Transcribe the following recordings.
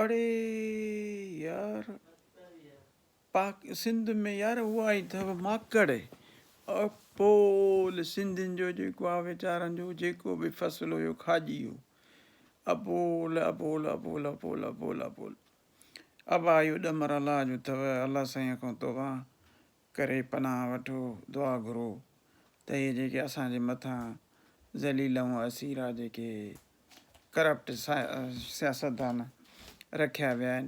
اڙي يار پاڪ سنڌ ۾ يار اها ئي اٿو ماڪڙ اپول سنڌين جو جيڪو آ ويچارن جو جيڪو به فصل هيو کاڄي ويو اپول اپول اپول اپول اپول اپول ابا اهو ڏمر الله جو اٿو الله سائين کان توبه ڪري پناهه وٺو دعا گهرو ته اهي جيڪي اسان جي مٿان ذليل ۽ اسيرا جيڪي ڪرپٽ سياستدان رکيا ويا آهن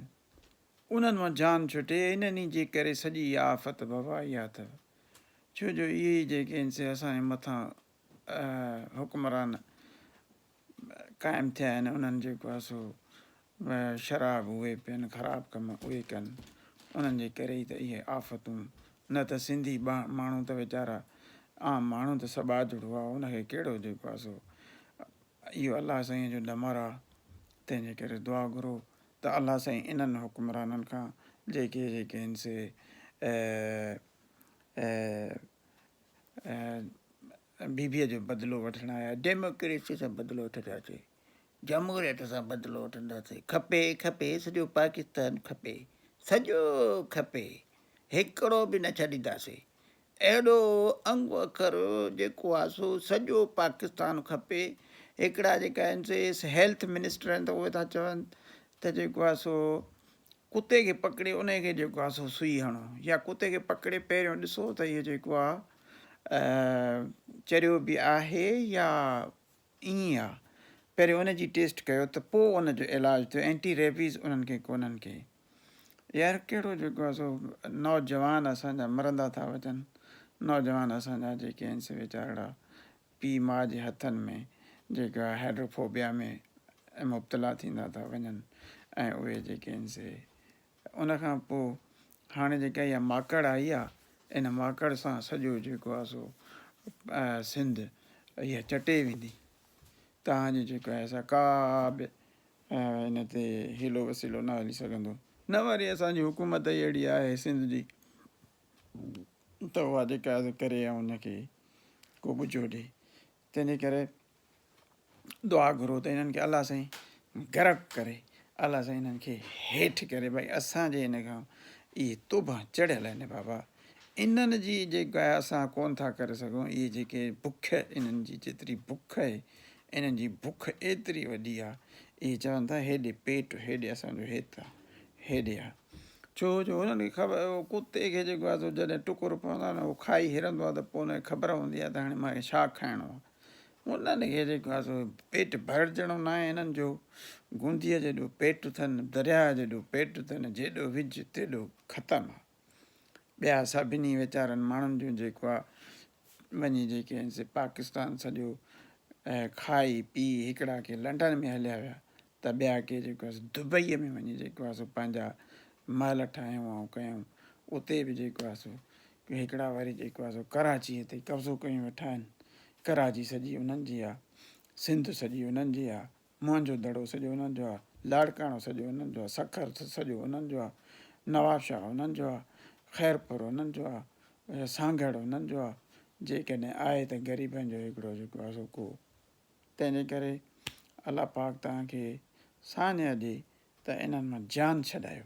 انهن مان جان ڇٽي انهن ئي جي ڪري سڄي اها آفت بابا اها اٿو ڇو جو اهي ئي جيڪي آهن سي اسان جي مٿان حڪمران قائم ٿيا آهن انهن جيڪو آهي سو شراب اهي پين خراب ڪم اهي ڪن انهن جي ڪري ئي ته اهي آفتون نه ته سنڌي ماڻهو ته ويچارا عام ماڻهو ته سٻاجهڙو آهي ان کي ڪهڙو جيڪو آهي سو اهو الله سائين جو ڏمر آهي تنهن جي ڪري دعا گهرو ته الله سائين انهن حڪمرانن کان جيڪي جيڪي آهن سي بي بيء جو بدلو وٺڻ آيا ڊيموڪريسي سان بدلو وٺنداسين جمهوريت سان بدلو وٺنداسين کپي کپي سڄو پاڪستان کپي سڄو کپي هڪڙو به نه ڇڏينداسين اهڙو انگ اکر جيڪو آهي سو سڄو پاڪستان کپي. هڪڙا جيڪا آهن سي هيلٿ منسٽر آهن ته اهي ٿا چون ته جيڪو آهي سو ڪتي کي پڪڙي ان کي جيڪو آهي سو سوئي هڻو يا ڪتي کي پڪڙي پهريون ڏسو ته اهو جيڪو آهي چريو به آهي يا ائين آهي پهريون ان جي ٽيسٽ ڪيو ته پوء ان جو علاج ٿيو اينٽي ريبيز انهن کي ڪونهن کي يار ڪهڙو جيڪو آهي سو نوجوان اسان جا مرندا ٿا وڃن نوجوان اسان جا جيڪي آهن سي ويچارڙا پيء ماء جي هٿن ۾ جيڪو آهي هائڊروفوبيا ۾ مبتلا ٿيندا ٿا وڃن ۽ اهي جيڪي آهن سي ان کان پوء هاڻي جيڪا اها ماڪڙ آئي آهي ان ماڪڙ سان سڄو جيڪو آهي سو سنڌ اها چٽي ويندي تان جو جيڪو آهي سا ڪا به ان تي حيلو وسيلو نه هلي سگهندو. نه وري اسان جي حڪومت ئي اهڙي آهي سنڌ جي ته اها جيڪا ڪري ۽ ان کي ڪو ٻجهو ڏي. تنهن جي ڪري دعا گهرو ته انهن کي الله سائين غرق ڪري، الله سائين انهن کي هيٺ ڪري ڀائي اسان جي ان کان اهي توبهه چڙهيل آهن بابا انهن جي جيڪا اسان ڪونه ٿا ڪري سگهون اهي جيڪي بک انهن جي جيتري بک آهي انهن جي بک ايتري وڏي آ، اهي چون ٿا هيڏي پيٽ هيڏي اسان جو هيت آ، هيڏي آ. ڇو جو هنن کي خبر ڪتي کي جيڪو آ سو جڏهن ٽڪر پوندو آ نه اهو کائي هرندو آ ته پوء ان کي خبر هوندي آ ته هاڻي مان کي ڇا کائڻو آ. انهن کي جيڪو آ سو پيٽ ڀرجڻو ناهي هنن جو، گونديء جيڏو پيٽ اٿن، درياهه جيڏو پيٽ اٿن، جيڏو وجهه تيڏو ختم آ. ٻيا سڀني ويچارن ماڻهن جون جيڪو آ وڃي جيڪي آهن سي پاڪستان سڄو کائي پي هڪڙا ڪي لنڊن ۾ هليا ويا ته ٻيا ڪي جيڪو آ سو دبئي ۾ وڃي جيڪو آ سو پنهنجا محل ٺاهيائون ۽ ڪيائون اتي به جيڪو آ سو هڪڙا وري جيڪو آ سو ڪراچيء تي قبضو ڪيون ويٺا آهن ڪراچي سڄي انهن جي آ سنڌ سڄي انهن جي آ موهن جو دڙو سڄو انهن جو آ، لاڙڪاڻو سڄو انهن جو آ، سکر سڄو انهن جو آ، نوابشاهه انهن جو آ، خيرپور انهن جو آ، سانگهڙ انهن جو آ، جيڪڏهن آهي ته غريبن جو هڪڙو جيڪو آ سو ڪو. تنهن جي ڪري الله پاڪ توهان کي ساڃهه ڏي ته انهن مان جان ڇڏايو.